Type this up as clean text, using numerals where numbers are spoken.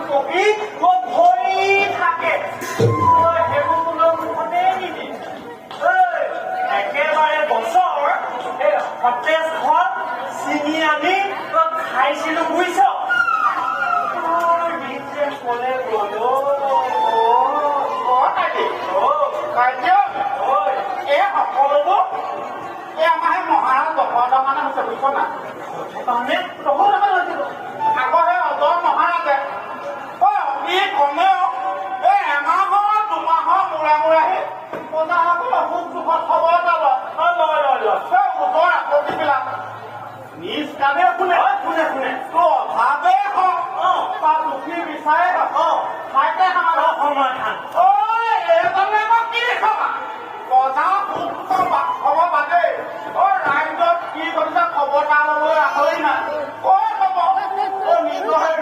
পকি ভৰি থাকে। ঐ, সেইবোৰ কোনো মুখতে নিদি। ঐ, একেবাৰে বছৰ এই সতেজ ফল ছিঙি আনি তই খাইছিলো, বুজিছ? ঐ, দিন যে কলে গ'ল অ'। অ কাইটি। অ। কাইটিও। ঐ। এই সকলোবোৰ এই আমাৰ সেই মহাৰাজ দশৰথৰ কাৰণে হৈছে, বুজিছ না? কাৰণে? দশৰথৰ কাৰণে হৈছিল। আকৌ সেই অজৰ মহাৰাজে অ ই কমেও এই এমাহৰ 2 মাহৰ মূৰে মূৰে আহি প্ৰজাসকলৰ সুখ দুখত খবৰ এটা লয়। অ, লয় লয় লয়। সেই ওজৰ আপত্তিবিলাক নিজ কাণে শুনে। অ, শুনে শুনে। তোৰ অভাৱেই হওক বা দোষী বিচাৰে হওক, ঠাইতে সমাধান। সমাধান।